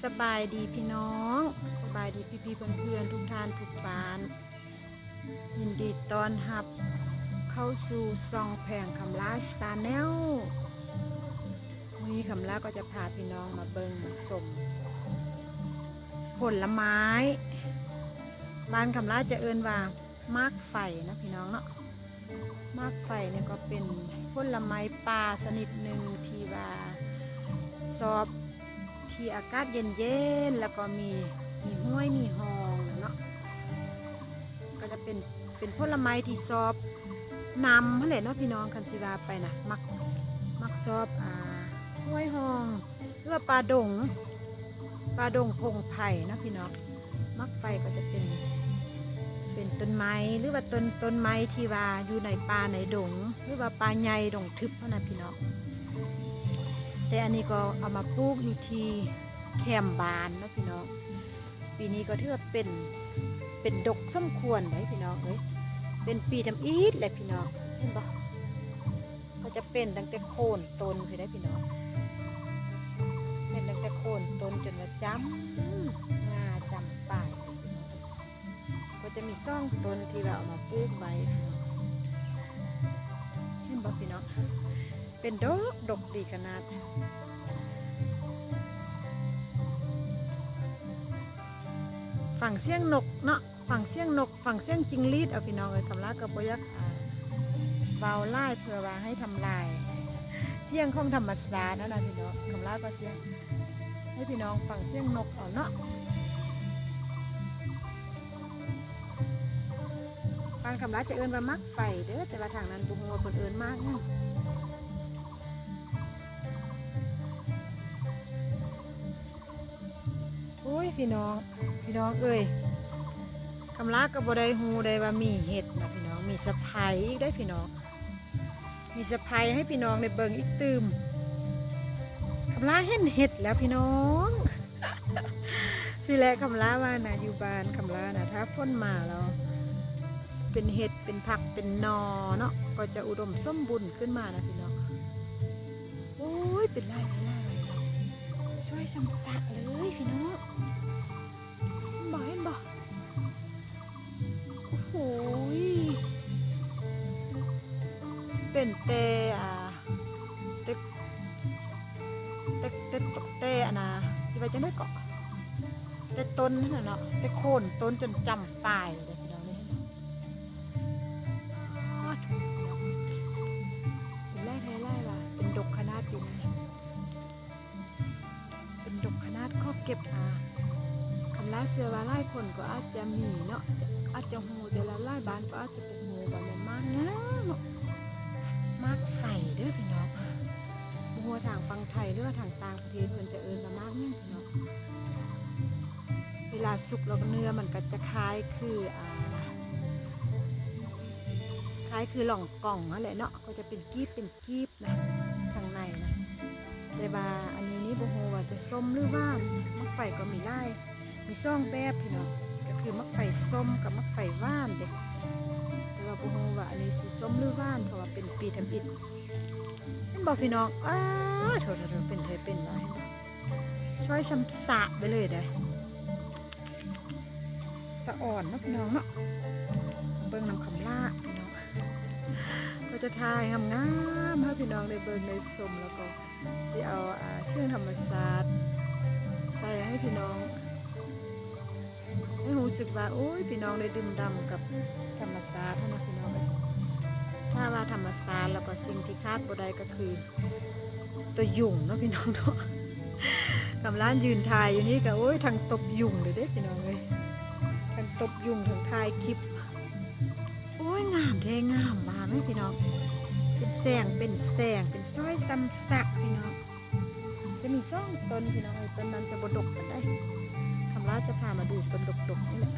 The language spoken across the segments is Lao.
ສະບາຍດີພີ່ນ້ອງ ສະບາຍດີພີ່ໆເພື່ອນໆທຸກທ່ານທຸກບ້ານ ຍິນດີຕ້ອນຮັບເຂົ້າສູ່ຊ່ອງແພງຄຳລາ Channel. ມື້ນີ້ຄຳລາກໍຈະພາພີ່ນ້ອງມາເບິ່ງມາຊົມຜົນລະໄມ້ ບ້ານຄຳລາຈະເອີ້ນວ່າໝາກໄຟເນາະພີ່ນ້ອງເນາະ. ໝາກໄຟນີ້ກໍເປັນຜົນລະໄມ້ປ່າຊະນິດໜຶ່ງທີ່ວ່າຊອບທີ່ອາກາດເຢັນໆ ແລ້ວກໍມີ ມີຫ້ວຍມີຮ່ອງນະເນາະ. ກໍຈະເປັນ ເປັນຜົນລະໄມ້ທີ່ຊອບນ້ຳຫັ້ນແຫຼະເນາະພີ່ນ້ອງ ຄັນຊິວ່າໄປນະ ມັກ ມັກຊອບ ອ່າ ຫ້ວຍຮ່ອງ ຫຼືວ່າປ່າດົງ ປ່າດົງພົງໄພເນາະພີ່ນ້ອງ. ໝາກໄຟກໍຈະເປັນ ເປັນຕົ້ນໄມ້ ຫຼືວ່າຕົ້ນ ຕົ້ນໄມ້ທີ່ວ່າຢູ່ໃນປ່າໃນດົງ ຫຼືວ່າປ່າໃຫຍ່ດົງທຶບຫັ້ນນະພີ່ນ້ອງ. ແຕ່ອັນນີ້ກໍເອົາມາປູກຢູ່ທີ່ແຄມບ້ານເນາະພີ່ນ້ອງ. ປີນີ້ກໍຖືວ່າເປັນ ເປັນດົກສົມຄວນໄດ໋ພີ່ນ້ອງເອີຍ ເປັນປີທຳອິດແຫຼະພີ່ນ້ອງ ເຫັນບໍ່? ກໍຈະເປັນຕັ້ງແຕ່ໂຄນຕົ້ນພຸ້ນໄດ໋ພີ່ນ້ອງ ເປັນຕັ້ງແຕ່ໂຄນຕົ້ນຈົນວ່າຈ້ຳງາຈ້ຳປາຍ ກໍຈະມີສອງຕົ້ນທີ່ວ່າເອົາມາປູກໄວ້ ເຫັນບໍ່ພີ່ນ້ອງ? ເປັນດົກ ດົກດີຂະໜາດ. ຟັງສຽງນົກເນາະ ຟັງສຽງນົກ ຟັງສຽງຈິງຫຼີດເອົາພີ່ນ້ອງເອີຍ. ຄຳລາກໍບໍ່ຢາກ ອ່າ ເວົ້າຫຼາຍເພື່ອວ່າໃຫ້ທຳລາຍສຽງຂອງທຳມະຊາດຫັ້ນນະພີ່ນ້ອງ. ຄຳລາກໍສຽງ ໃຫ້ພີ່ນ້ອງຟັງສຽງນົກເອົາເນາະ. ບ້ານຄຳລາຈະເອີ້ນວ່າໝາກໄຟເດີ້ ແຕ່ວ່າທາງນັ້ນບໍ່ຮູ້ວ່າເພິ່ນເອີ້ນໝາກຫຍັງ. ໂອ້ຍ ພີ່ນ້ອງ ພີ່ນ້ອງເອີຍ ຄຳລາກໍບໍ່ໄດ້ຮູ້ໄດ້ວ່າມີເຫັດນະພີ່ນ້ອງ ມີສະໄພອີກເດ້ພີ່ນ້ອງ ມີສະໄພໃຫ້ພີ່ນ້ອງໄດ້ເບິ່ງອີກຕື່ມ. ຄຳລາເຫັນເຫັດແລ້ວພີ່ນ້ອງ. ຊິແລະ ຄຳລາວ່ານະ ຢູ່ບ້ານຄຳລານະ ຖ້າຝົນມາແລ້ວ ເປັນເຫັດ ເປັນຜັກ ເປັນໜໍ່ເນາະ ກໍຈະອຸດົມສົມບູນຂຶ້ນມານະພີ່ນ້ອງ. ໂອ້ຍ ເປັນຫຼາຍແທ້ຫຼາຍວ່າ ຊ່ອຍຊຳຊະເລີຍພີ່ນ້ອງ. ເຫັນບໍ່ ເຫັນບໍ່? ໂອ້ໂຫ ເປັນແຕ່ ອ່າ ແຕ່ ແຕ່ ແຕ່ ແຕ່ອັນນ່າ ຊິວ່າຈັ່ງໃດເກາະ ແຕ່ຕົ້ນຫັ້ນນະເນາະ ແຕ່ໂຄນຕົ້ນຈົນຈ້ຳປາຍເລີຍເດ້ ພີ່ນ້ອງເອີຍ. ອ້າ ໂທ້ ເປັນຫຼາຍແທ້ຫຼາຍວ່າ ເປັນດົກຂະໜາດປີນີ້ ເປັນດົກຂະໜາດ. ຂໍເກັບ ອ່າ ຄຳລາເຊື່ອວ່າຫຼາຍຄົນກໍອາດຈະມີເນາະ ອາດຈະຮູ້ ແຕ່ລະຫຼາຍບ້ານກໍອາດຈະບໍ່ຮູ້ວ່າແມ່ນໝາກຫຍັງເນາະ ໝາກໄຟເດີ້ພີ່ນ້ອງ. ບໍ່ຮູ້ວ່າທາງຝັ່ງໄທ ຫຼືວ່າທາງຕ່າງປະເທດເພິ່ນຈະເອີ້ນວ່າໝາກຫຍັງພີ່ນ້ອງ. ເວລາສຸກແລ້ວເນື້ອມັນກໍຈະຄ້າຍຄື ອ່າ ຄ້າຍຄືລອງກອງຫັ້ນແຫຼະເນາະ ກໍຈະເປັນກີບເປັນ ກີບນະ ທາງໃນນະ ແຕ່ວ່າອັນນີ້ນີ້ບໍ່ຮູ້ວ່າຈະສົ້ມຫຼືຫວານ. ໝາກໄຟກໍມີຫຼາຍ ມີສອງແບບພີ່ນ້ອງ ກໍຄືໝາກໄຟສົ້ມກັບໝາກໄຟຫວານເດ້ ແຕ່ວ່າບໍ່ຮູ້ວ່າອັນນີ້ຊິສົ້ມຫຼືຫວານ ເພາະວ່າເປັນປີທຳອິດ. ເຫັນບໍ່ພີ່ນ້ອງ? ອ້າ ໂຖໆໆ ເປັນແທ້ເປັນວ່າ ເຫັນບໍ່? ຊ່ອຍຊຳຊະໄປເລີຍເດ້. ສະອອນເນາະພີ່ນ້ອງເນາະ ເບິ່ງນຳຄຳລາພີ່ນ້ອງ ກໍຈະຖ່າຍງາມໆໃຫ້ພີ່ນ້ອງໄດ້ເບິ່ງໄດ້ຊົມ ແລ້ວກໍຊິເອົາ ອ່າ ສຽງທຳມະຊາດໃສ່ໃຫ້ພີ່ນ້ອງ ໃຫ້ຮູ້ສຶກວ່າ ໂອ້ຍ ພີ່ນ້ອງໄດ້ດື່ມດ່ຳກັບທຳມະຊາດຫັ້ນນະພີ່ນ້ອງເອີຍ. ຖ້າວ່າທຳມະຊາດ ແລ້ວກໍສິ່ງທີ່ຂາດບໍ່ໄດ້ກໍຄື ຕົວຍຸງເນາະພີ່ນ້ອງເນາະ ກຳລັງຢືນຖ່າຍຢູ່ນີ້ກໍ ໂອ້ຍ ທັງຕົບຍຸງເລີຍເດ້ພີ່ນ້ອງເອີຍ ທັງຕົບຍຸງ ທັງຖ່າຍຄລິບ. ໂອ້ຍ ງາມແທ້ງາມວ່າແມ່ພີ່ນ້ອງ ເປັນແສງເປັນແສງ ເປັນຊ້ອຍຊຳຊະພີ່ນ້ອງ. ຈະມີສອງຕົ້ນພີ່ນ້ອງເອີຍ ຕົ້ນນັ້ນຈະບໍ່ດົກປານໃດ ຄຳລາຈະພາມາດູຕົ້ນດົກໆນີ້ແຫຼະ.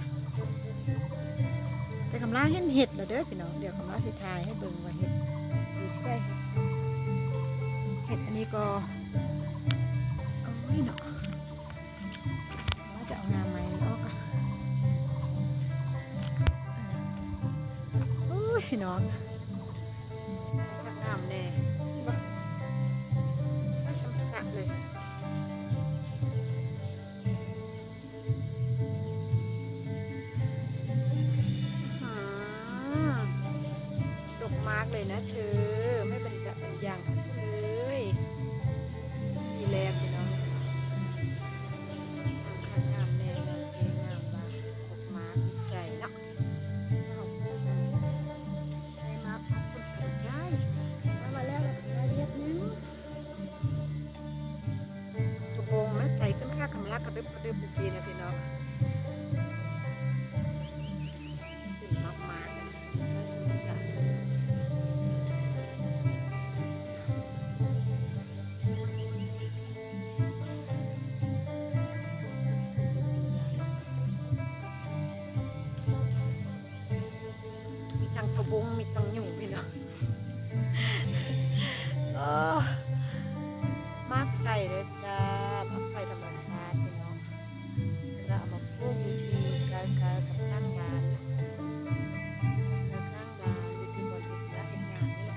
ແຕ່ຄຳລາເຫັນເຫັດແລ້ວເດີພີ່ນ້ອງ ດຽວຄຳລາຊິຖ່າຍໃຫ້ເບິ່ງວ່າເຫັດຢູ່ໃສ. ເຫັດອັນນີ້ກໍ ໂອ້ຍເນາະ ວ່າຈະເອົາງາໃໝ່ນີ້ອອກກ່ອນ. ໂອ້ຍ ພີ່ນ້ອງ ງາມແດ່ ເຫັນບໍ່? ສວຍຊຳຊະເລີຍ. ນະເທີ ແມ່ບັນຍາ ບັນຍາງເລີຍ ດີແລ້ວພີ່ນ້ອງ ງາມແນ່ ງາມເທ່ ງາມວ່າ ອອກມາຖືກໃຈເນາະ ເຮົາປູກໄດ້ມາ ເຮົາປູກກະໄດ້ ແຕ່ວ່າແລ້ວລະ ລະອຽດໜຶ່ງ ກະບົງນະ ໄຖຂຶ້ນຄ່າກຳລັກກະດຶບກະດຶບເມື່ອກີ້ນະພີ່ນ້ອງ ເປັນມາກໆ ຊ່ວຍສົງສານ ມີທັງກະບົງ ມີທັງຍຸງພີ່ນ້ອງ ເອີ ໝາກໄຟເດີຈ້າ ໝາກໄຟທຳມະຊາດພີ່ນ້ອງ ລະເອົາມາປູກຢູ່ທີ່ໃກ້ໆກັບຂ້າງບ້ານ ໃກ້ຂ້າງບ້ານ ຢູ່ທີ່ບ່ອນທີ່ເວລາເຮັດງານນີ້ແຫຼະ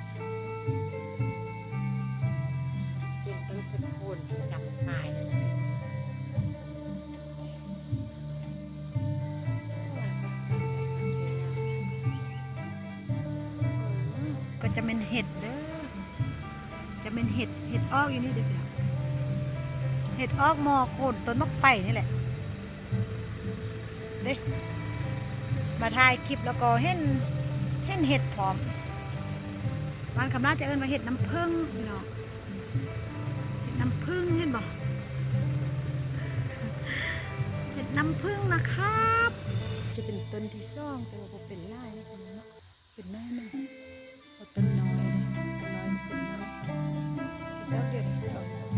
ເປັນຕົ້ນຕະໂຄນທີ່ຈຳປາຍເລີຍ ກໍຈະແມ່ນເຫັດເດີ ຈະແມ່ນເຫັດ ເຫັດອອກຢູ່ນີ້ເດີພີ່ນ້ອງ ເຫັດອອກໝໍ້ໂຄນຕົ້ນໝາກໄຟນີ້ແຫຼະເດ້ ມາຖ່າຍຄລິບແລ້ວກໍເຫັນ ເຫັນເຫັດພ້ອມ ບ້ານຄຳຫຼາຈະເອີ້ນວ່າເຫັດນ້ຳເຜິ້ງພີ່ນ້ອງ ເຫັດນ້ຳເຜິ້ງ ເຫັນບໍ່ ເຫັດນ້ຳເຜິ້ງນະຄັບ ຈະເປັນຕົ້ນທີສອງ ແຕ່ວ່າບໍ່ເປັນຫຼາຍເນາະ ເປັນໜ້ອຍໜຶ່ງ ເອົາຕົ້ນນ້ອຍເດ້ ຕົ້ນນ້ອຍເປັນໜ້ອຍ ເປັນດອກດຽວນີ້ຊິເອົາ ທຳມ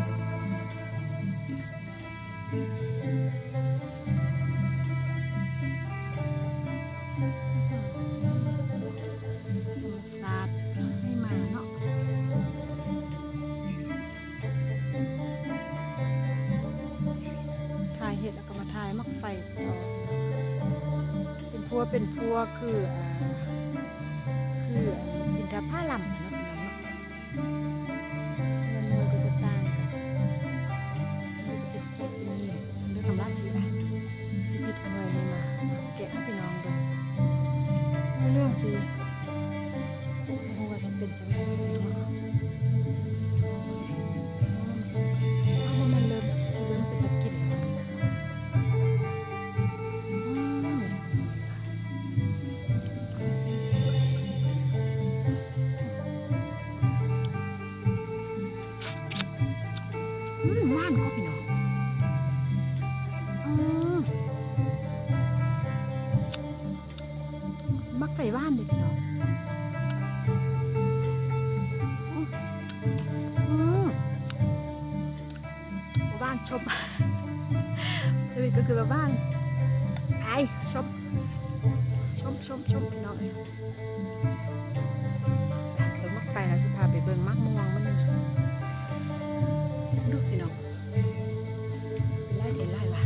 ະຊາດໃຫ້ມາເນາະ ຖ່າຍເຫັດ ກໍມາຖ່າຍໝາກໄຟຕໍ່ ເປັນພົວເປັນພົວ ຄື ອ່າ ຄື ອ່າ ອິນທະຜາລຳເນາະ ພີ່ນ້ອງເນາະ ແຕ່ລະໜ່ວຍກໍຈະຕ່າງກັນ ມັນກໍຈະເປັນກີບເປັນຫຍິງ ເລື່ອງທຳລາຍຊີວິດ ຊີວິດເອົາໜ່ວຍນີ້ມາແກະໃຫ້ພີ່ນ້ອງເບິ່ງ ເລື່ອງຊິ ບໍ່ຮູ້ວ່າຊິເປັນຈັ່ງໃດເນາະ ເອົາ ມັນເລີ່ມ ຊິເລີ່ມເປັນຕາກິນແລ້ວ ອືມ ອືມ ຫວານກໍພີ່ນ້ອງ ອືມ ໝາກໄຟຫວານເດ້ພີ່ນ້ອງ ອືມ ອືມ ຫວານຊົມ ທະວີດກໍຄືວ່າຫວານ ອາຍ ຊົມ ຊົມ ຊົມ ຊົມ ພີ່ນ້ອງເອີຍ ເບິ່ງໝາກໄຟແລ້ວຊິພາໄປເບິ່ງໝາກມ່ວງມື້ນີ້ ດູພີ່ນ້ອງ ຫຼາຍແທ້ຫຼາຍວ່າ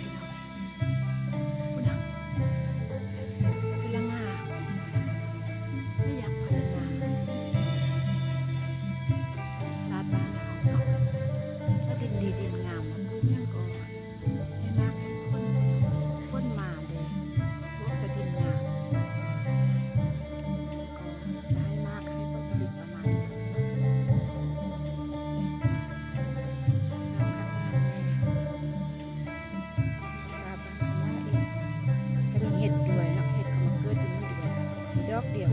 ພີ່ນ້ອງ ພຸ້ນນະ ແຕ່ລະງ່າ ໄດ້ຢາກພັດທະນາ ທຳມະຊາດບ້ານເຮົາເນາະ ແລ້ວດິນດີດິນງາມ ປູກຫຍັງກໍໃຫ້ໝາກໃຫ້ຜົນ ຝົນມາເດ້ ພວກສະດິນງາມ ກໍຈະໃຫ້ໝາກໃຫ້ຜົນຜະລິດປະມານ ງາມຄັກງາມແນ່. ສາບານຂອງລາວເອງ ກໍມີເຫັດດ້ວຍເນາະ ເຫັດກໍມາເກີດຢູ່ນີ້ດ້ວຍ ມີດອກດຽວ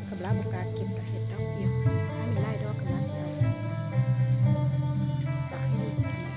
ແຕ່ຄຳລາບໍ່ກ້າເກັບດອກ ເຫັດດອກດຽວ ຖ້າມີຫຼາຍດອກຄຳລາຊິເອົາ ຕາກໃຫ້ຢູ່ກັບທຳມະ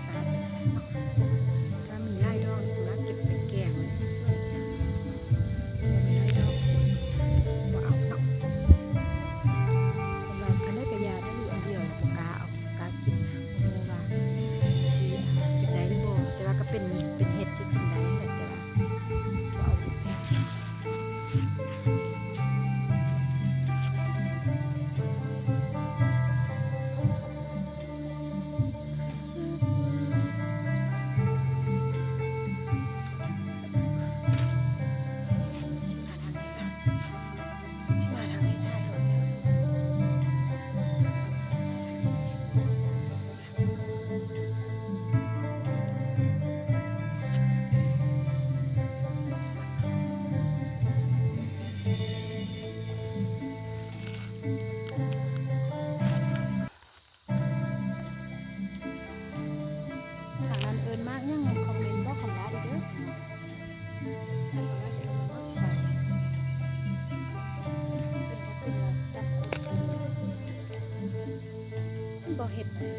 ບໍ່ເຮັດ ນັ້ນ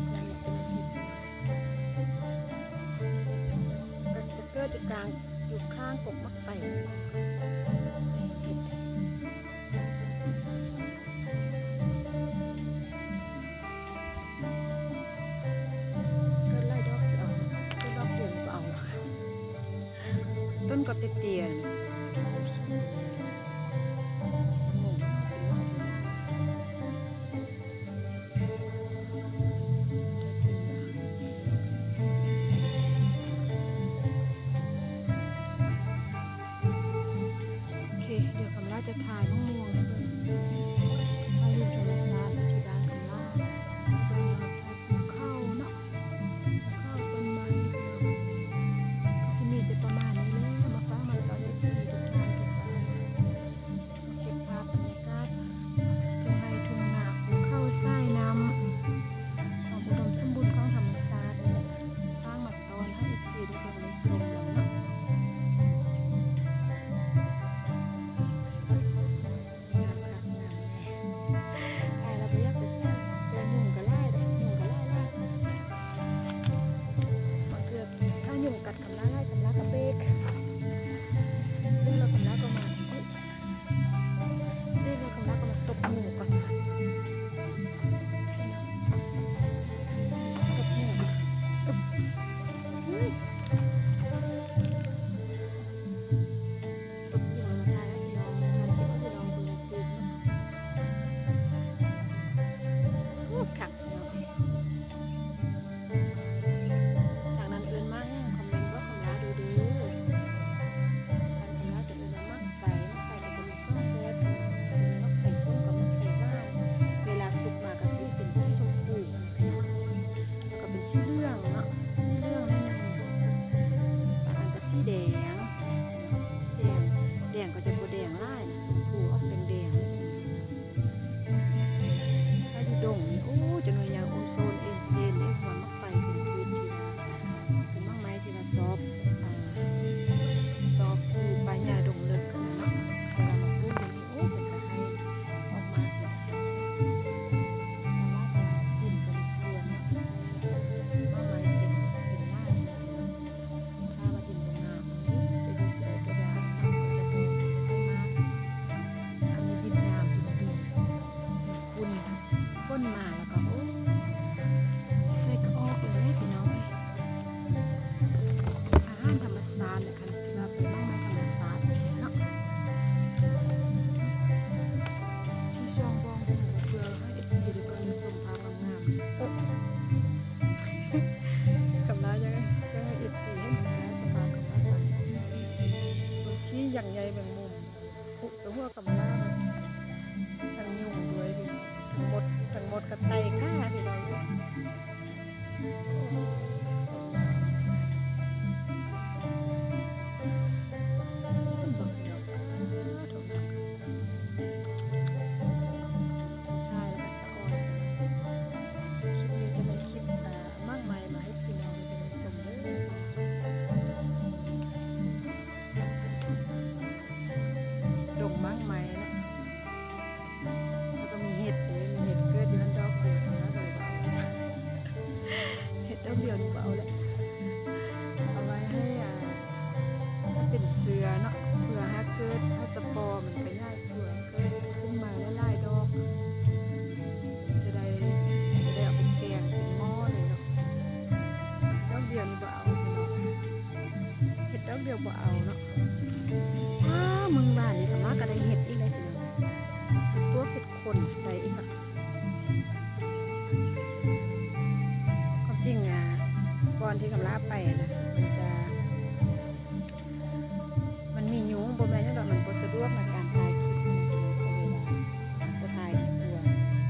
ແຫຼະ ຈະເຮັດ ກໍຈະເກີດຢູ່ກາງ ຢູ່ຂ້າງກົກໝາກໄຟ ເຮັດ ເກີດຫຼາຍດອກຊິເອົາ ເກີດດອກດຽວບໍ່ເອົາ. ຕົ້ນກໍເຕ້ຍໆ ໂອເຄ ດຽວກຳລາຈະຖ່າຍມະມ່ວງໃຫ້ເບິ່ງ ຖ່າຍຮູບທຳມະຊາດຢູ່ທີ່ບ້ານກຳລາ ເບິ່ງພູເຂົາເນາະ ພູເຂົາ ຕົ້ນໄມ້ເນາະ ກໍຊິມີແຕ່ປະມານນີ້ແຫຼະ ມາຝາກມາຕອນເອັຟຊີທຸກທ່ານທຸກຄົນ ເກັບພາບບັນຍາກາດທົ່ງໄຮ່ທົ່ງນາ ພູເຂົາ ສາຍນ້ຳ ຄວາມອຸດົມສົມບູນຂອງທຳມະຊາດນີ້ແຫຼະ ຝາກມາຕອນໃຫ້ເອັຟຊີໄດ້ເບິ່ງໄດ້ຊົມນຳເນາະ. ງາມຄັກງາມແນ່ ຖ່າຍແລ້ວບໍ່ຢາກໄປໃສ ແຕ່ຍຸງກໍຫຼາຍເດ້ ຍຸງກໍຫຼາຍໆ ບາງເທື່ອຖ້າຍຸງກັດ ກຳລາໄລ່ ກຳລາກໍເບຣກ ເບຣກແລ້ວກຳລາກໍມາ ເບຣກແລ້ວກຳລາກໍມາຕົບຫູກ່ອນ ຕົບຫູ ຕົບຫູ ຕົບຫູແລ້ວມາຖ່າຍໃຫ້ພີ່ນ້ອງ ຖ່າຍຄລິບໃຫ້ພີ່ນ້ອງເບິ່ງຕື່ມເນາະ ໂອ້ ຄັກເນາະ. ທາງນັ້ນເອີ້ນໝາກຫຍັງ ຄອມເມັນບອກຄຳລາເດີ ທາງຄຳລາຈະເອີ້ນວ່າໝາກໄຟ ໝາກໄຟກໍຈະມີສອງແບບ ຈະມີໝາກໄຟສົ້ມກັບໝາກໄຟຫວານ ເວລາສຸກມາກໍຊິເປັນສີຊົມພູ ແລ້ວກໍເປັນສີເຫຼືອງເນາະ ສີເຫຼືອງໜ້ອຍໜຶ່ງ ບາງອັນກໍສີແດງ ສີແດງ ແດງກໍຈະບໍ່ແດງຫຼາຍ ຊົມພູອອກແດງໆ ຖ້າຢູ່ດົງນີ້ ໂອ້ ຈະໜ່ວຍຍາງໂອນໂຊນເອັນເຊນເດ້ ເພາະວ່າໝາກໄຟເປັນພືດທີ່ວ່າ ເປັນໝາກໄມ້ທີ່ວ່າຊອບ ອາ ຊອບຢູ່ປ່າຫຍ້າດົງເລິກຫັ້ນນະເນາະ ເວລາມາປູກຢູ່ນີ້ ໂອ້ ເປັນຕາໄຫ້ ອອກມາເປັນຕາໄຫ້ ເພາະວ່າດິນບໍ່ມີສ່ວນເນາະ ໝາກໄມ້ເປັນ ເປັນຫຼາຍ ຖ້າວ່າດິນບໍ່ງາມ ໂອ້ຍ ຈະຢູ່ຊິໄດ້ກະຍາກ ເຂົາຈະບໍ່ໃຫ້ມາ ອັນນີ້ດິນງາມ ດິນດີ ຝຸ່ນ ຝົນມາແລ້ວກໍ ໂອ້ຍ ໃສ່ກໍອອກເລີຍພີ່ນ້ອງເອີຍ ອາຫານທຳມະຊາດແຫຼະ ຄັນຊິວ່າເປັນໝາກໄມ້ທຳມະຊາດເນາະ ທີ່ຊ່ອງບອງຫູ ເພື່ອໃຫ້ເອັຟຊີໄດ້ເບິ່ງໄດ້ຊົມພາບງາມໆ ເອີ ຄຳລາຢາກໃຫ້ ຢາກໃຫ້ເອັຟຊີເຫັນຄຳລາສະພາບຄຳລາຕອນນີ້ ໂອເຄ ຢ່າງໃຫຍ່ແມງມຸມ ຄຸສະຫົວກຳລາ ທັງຍຸງດ້ວຍ ທັງມົດ ທັງມົດກໍໄຕ່ຂ້າພີ່ນ້ອງເອີຍ ເຫັນບໍ່ພີ່ນ້ອງ ອ້າ ໂທ້ ຖ່າຍແລ້ວກໍສະອອນ ຄລິບນີ້ຈະແມ່ນຄລິບ ອາ ໝາກໄມ້ມາໃຫ້ພີ່ນ້ອງໄດ້ຊົມເດີ. ດົງໝາກໄມ້ເນາະ ແລ້ວກໍມີເຫັດເດ້ ມີເຫັດເກີດຢູ່ຫັ້ນດອກດຽວ ເຮົາກໍເລີຍບໍ່ເອົາຊະ ເຫັດດອກດຽວນີ້ບໍ່ເອົາແຫຼະ ເອົາໄວ້ໃຫ້ ອາ ໃຫ້ເປັນເຊື້ອເນາະ ເພື່ອຫາເກີດ ຫາສະປໍມັນຂະຫຍາຍຕົວ ເກີດຂຶ້ນມາຫຼາຍໆດອກ ຈະໄດ້ ຈະໄດ້ເອົາໄປແກງເປັນໝໍ້ເລີຍເນາະ ດອກດຽວນີ້ບໍ່ເອົາເນາະ. ເຫັດດອກດຽວບໍ່ເອົາເນາະ ອ້າ ມື້ວານນີ້ກຳລາກໍໄດ້ເຫັດອີກແລ້ວພີ່ນ້ອງ ເຫັດປວກເຫັດຂົນໄດ້ອີກລະ ຄວາມຈິງອະ ບ່ອນທີ່ກຳລາໄປນະ ມັນຈະ ມັນມີຍຸງ ບໍ່ແມ່ນຫຍັງດອກ ມັນບໍ່ສະດວກໃນການຖ່າຍຄລິບຫັ້ນນະ ກໍເລີຍວ່າບໍ່ຖ່າຍດີກວ່າ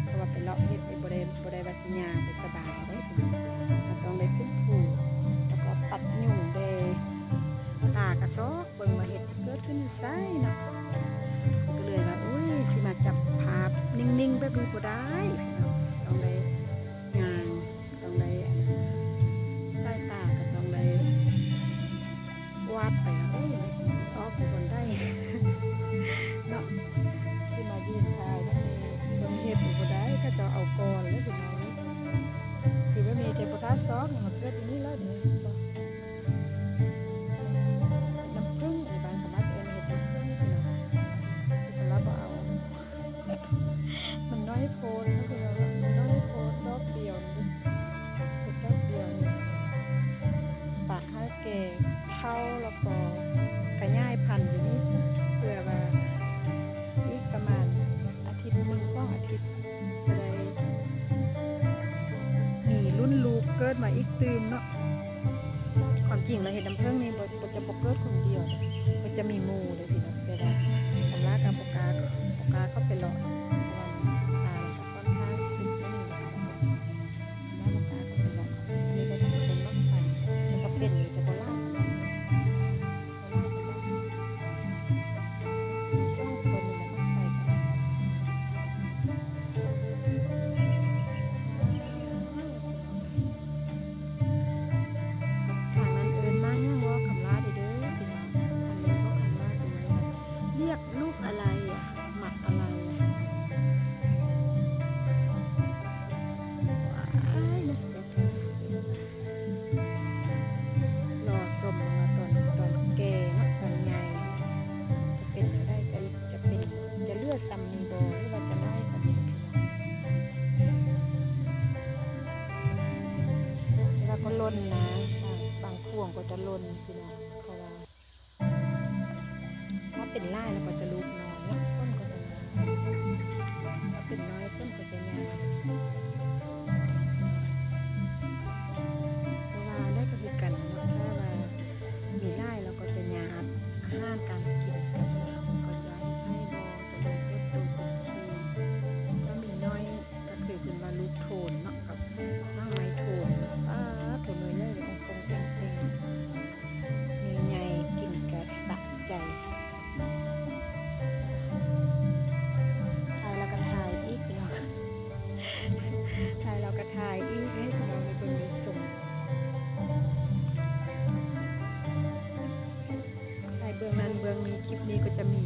ເພາະວ່າໄປເລາະເຫັດນີ້ບໍ່ໄດ້ ບໍ່ໄດ້ວ່າຊິຍ່າງໄປສະບາຍເດ້ ມັນຕ້ອງໄດ້ຂຶ້ນພູ ແລ້ວກໍປັດຍຸງແດ່ ຕາກະຊອກເບິ່ງວ່າເຫັດຊິເກີດຂຶ້ນຢູ່ໃສເນາະ ກໍເລີຍວ່າ ໂອ້ຍ ຊິມາຈັບພາບນິ່ງໆແບບນີ້ບໍ່ໄດ້ເນາະ ຕ້ອງໄດ້ຍ່າງ ຕ້ອງໄດ້ ອັນ ສາຍຕາກໍຕ້ອງໄດ້ກວາດໄປວ່າ ໂອ້ຍ ອອກຢູ່ບ່ອນໃດເນາະ ຊິມາຢືນຖ່າຍແບບນີ້ ເບິ່ງເຫັດນີ້ບໍ່ໄດ້ ເຂົາເຈົ້າເອົາກ່ອນ ເດີພີ່ນ້ອງເອີຍ ຄືວ່າມີແຕ່ບໍ່ທາຊອກ ມາເກີດຢູ່ນີ້ແລ້ວເດ້ ນ້ຳເຜິ້ງ ໃນບ້ານຂອງລາວເອີ້ນເຫັດນ້ຳເຜິ້ງພີ່ນ້ອງ ແຕ່ລາວບໍ່ເອົາ ມັນນ້ອຍໂພດເນາະພີ່ນ້ອງເນາະ ມັນນ້ອຍໂພດ ດອກດຽວນີ້ ເຫັດດອກດຽວນີ້ ປະໃຫ້ແກ່ເຖົ້າ ແລ້ວກໍຂະຫຍາຍພັນຢູ່ນີ້ຊະ ເພື່ອວ່າອີກປະມານອາທິດໜຶ່ງສອງອາທິດ ຈະໄດ້ມີລຸ້ນລູກເກີດມາອີກຕື່ມເນາະ. ຄວາມຈິງແລ້ວເຫັດນ້ຳເຜິ້ງນີ້ບໍ່ ບໍ່ ຈະບໍ່ເກີດຄົນດຽວ ມັນຈະມີໝູ່ເດ້ພີ່ນ້ອງ ແຕ່ວ່າຄຳລາກໍບໍ່ກ້າ ບໍ່ກ້າເຂົ້າໄປເລາະ ເພາະວ່າມັນປ່າ ແລ້ວກໍຂ້ອນຂ້າງຕິດໜຶ່ງ ຄຳລາບໍ່ກ້າເຂົ້າໄປເລາະ. ອັນນີ້ກໍຈະເປັນໝາກໄຟ ແຕ່ກໍເປັນຢູ່ ແຕ່ບໍ່ຫຼາຍປານໃດ. ມີສອງຕົ້ນນີ້ແຫຼະ ໝາກໄຟກໍໄດ້ ທາງນັ້ນເອີ້ນໝາກຫຍັງ ເວົ້າຄຳລາເດີ້ພີ່ນ້ອງ ທາງນີ້ເວົ້າຄຳລາເດີ້ ລຽກລູກອະໄລອະ ໝາກອະໄລອະ ວ້າຍ ໜ້າເສຍດາຍ ໜ້າເສຍດາຍ. ລໍຊົມວ່າຕອນ ຕອນແກ່ເນາະ ຕອນໃຫຍ່ຈະເປັນແນວໃດ ຈະ ຈະເປັນ ຈະເຫຼືອຊ່ຳນີ້ບໍ່ ຫຼືວ່າຈະນ້ອຍກວ່ານີ້ ແຕ່ວ່າກໍຫຼົ່ນນະ ບາງ ບາງພວງກໍຈະຫຼົ່ນພີ່ນ້ອງ ເພາະວ່າ ຖ້າເປັນຫຼາຍແລ້ວກໍຈະລູກນ້ອຍເນາະ ຜົນກໍຈະນ້ອຍ ຖ້າເປັນນ້ອຍຜົນກໍຈະໃຫຍ່ ແຕ່ວ່າແລ້ວກໍຄືກັນເນາະ ຖ້າວ່າມີຫຼາຍແລ້ວກໍຈະຍາກອາຫານການກິນກັນ ກໍຈະເຮັດໃຫ້ບໍ່ຈະເລີນເຕີບໂຕເຕັມທີ່ ຖ້າມີນ້ອຍ ກໍຄືເພິ່ນວ່າລູກໂທນເນາະ ກັບໝາກໄມ້ໂທນ ປາດໂທ ໜ່ວຍໃຫຍ່ເປັນຕົງເຕັງໆ ມີໃຫຍ່ ກິນກະສະໃຈ ຖ່າຍແລ້ວກະຖ່າຍອີກພີ່ນ້ອງ ຖ່າຍແລ້ວກະຖ່າຍອີກ ໃຫ້ພີ່ນ້ອງໄດ້ເບິ່ງໄດ້ຊົມ ຖ່າຍເບື້ອງນັ້ນເບື້ອງນີ້ ຄລິບນີ້ກໍຈະມີ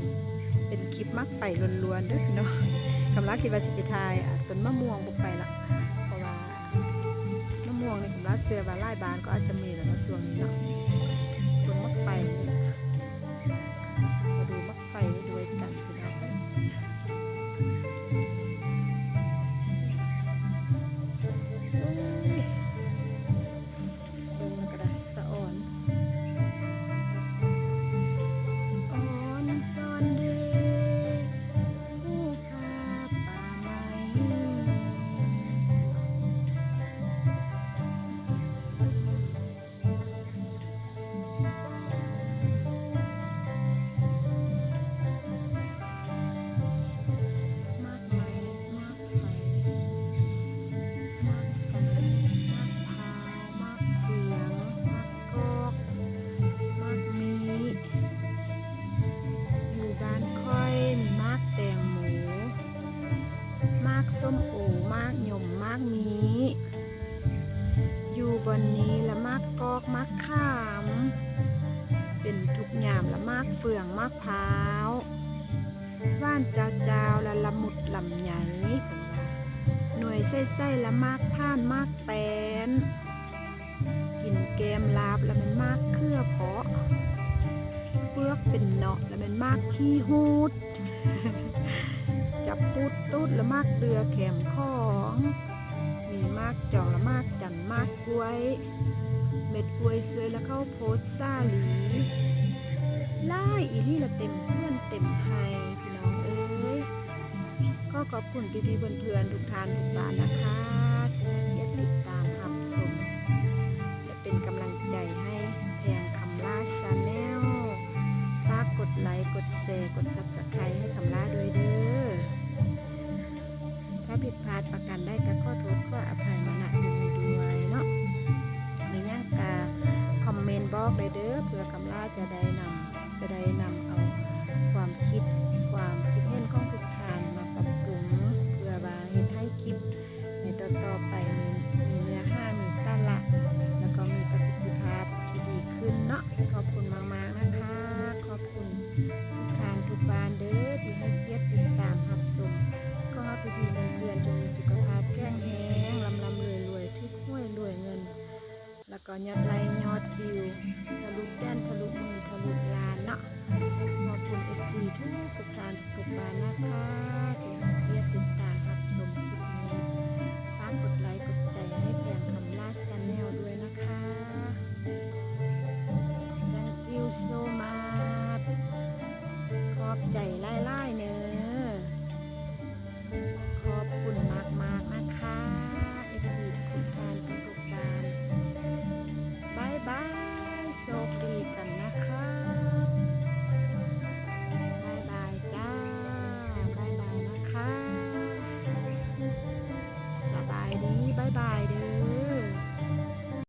ເປັນຄລິບໝາກໄຟລ້ວນໆເດີ້ພີ່ນ້ອງ ຄຳລາຄິດວ່າຊິໄປຖ່າຍ ອາ ຕົ້ນມະມ່ວງ ບໍ່ໄປລະ ເພາະວ່າມະມ່ວງນີ້ ຄຳລາເຊື່ອວ່າຫຼາຍບ້ານກໍອາດຈະມີແລ້ວເນາະ ຊ່ວງນີ້ເນາະ ເບິ່ງໝາກໄຟນີ້ລະ ມາດູໝາກໄຟດ້ວຍກັນພີ່ນ້ອງເອີຍ ເບິ່ງແລ້ວກໍໄດ້ສະອອນ ອອນຊອນເດ ຜູ້ພາປ່າໄມ້ ໝາກໄມ້ ໝາກໄຟ ໝາກໄຟ ໝາກພ້າວ ໝາກເຟືອງ ໝາກກອກ ໝາກມີ້ ຢູ່ບ້ານຂ້ອຍມີໝາກແຕງໂມ ໝາກສົ້ມໂອ ໝາກຍົມ ໝາກມີ້ ຢູ່ບ່ອນນີ້ລະໝາກກອກ ໝາກຂາມ ເປັນທຸກຍາມລະໝາກເຟືອງ ໝາກພ້າວ ຫວານຈາວໆ ລະລະມຸດລຳໄຍ ເພິ່ນວ່າ ໜ່ວຍໃສໆ ລະໝາກຜ່ານ ໝາກແປ້ນ ກິນແກ້ມລາບລະແມ່ນໝາກເຂືອເພາະ ເປືອກເປັນເນາະລະແມ່ນໝາກຂີ້ຫູດ ຈັບປູດຕູດລະໝາກເດື່ອແຂມຂອງ ມີໝາກຈອງລະໝາກຈັນ ໝາກກ້ວຍ ເມັດກ້ວຍເຊືອຍລະເຂົ້າໂພດສາລີ ຫຼາຍອີ່ຫຼີລະເຕັມສວນເຕັມໄຮ່ ພີ່ນ້ອງເອີຍ. ຂໍຂອບຄຸນພີ່ໆເພື່ອນໆທຸກທ່ານທຸກທ່ານນະຄະ ທີ່ໃຫ້ກຽດຕິດຕາມຮັບຊົມ ແລະ ເປັນກຳລັງໃຈໃຫ້ແພງຄຳຫຼ້າ Channel ຝາກກົດໄລ ກົດແຊ ກົດ Subscribe ໃຫ້ຄຳຫຼ້າດ້ວຍເດີ້. ຖ້າຜິດພາດປະການໃດກໍຂໍໂທດຂໍອະໄພມາ ນະ ທີ່ນີ້ດ້ວຍເນາະ. ມີຫຍັງກະຄອມເມັນບອກໄດ້ເດີ້ ເພື່ອຄຳຫຼ້າຈະໄດ້ນຳ ຈະໄດ້ນຳເອົາຄວາມຄິດ ຄວາມຄິດເຫັນຂອງທຸກທ່ານມາປັບປຸງ ເພື່ອວ່າເຮັດໃຫ້ຄລິບໃນຕໍ່ໆໄປມີ ມີເນື້ອຫາ ມີສາລະ ແລ້ວກໍມີປະສິດທິພາບທີ່ດີຂຶ້ນເນາະ. ຂອບຄຸນມາກໆນະຄະ ຂອບຄຸນທຸກທ່ານທຸກບ້ານເດີ້ ທີ່ໃຫ້ກຽດຕິດຕາມຮັບຊົມ. ຂໍໃຫ້ພີ່ໆເພື່ອນໆຈົ່ງມີສຸຂະພາບແຂງແຮ ກໍຍອດໄລ ຍອດວິວ ທະລຸແສນ ທະລຸໝື່ນ ທະລຸລ້ານເນາະ. ຂອບຄຸນເອັຟຊີທຸກໆທ່ານທຸກໆບ້ານນະຄະ ທີ່ໃຫ້ກຽດຕິດຕາມຮັບຊົມຄລິບນີ້. ຝາກກົດໄລກົດໃຈໃຫ້ແພງຄຳລາດ Channel ດ້ວຍນະຄະ. Thank you so much. ຂອບໃຈຫຼາຍໆເນີ. ຂອບຄຸນມາກໆນະຄະ ເອັຟຊີທຸກໆທ່ານທຸກໆທ່ານ. ບາຍບາຍ ໂຊກດີກັນນະຄະ. ບາຍບາຍຈ້າ ບາຍບາຍນະຄະ. ສະບາຍດີ ບາຍບາຍເດີ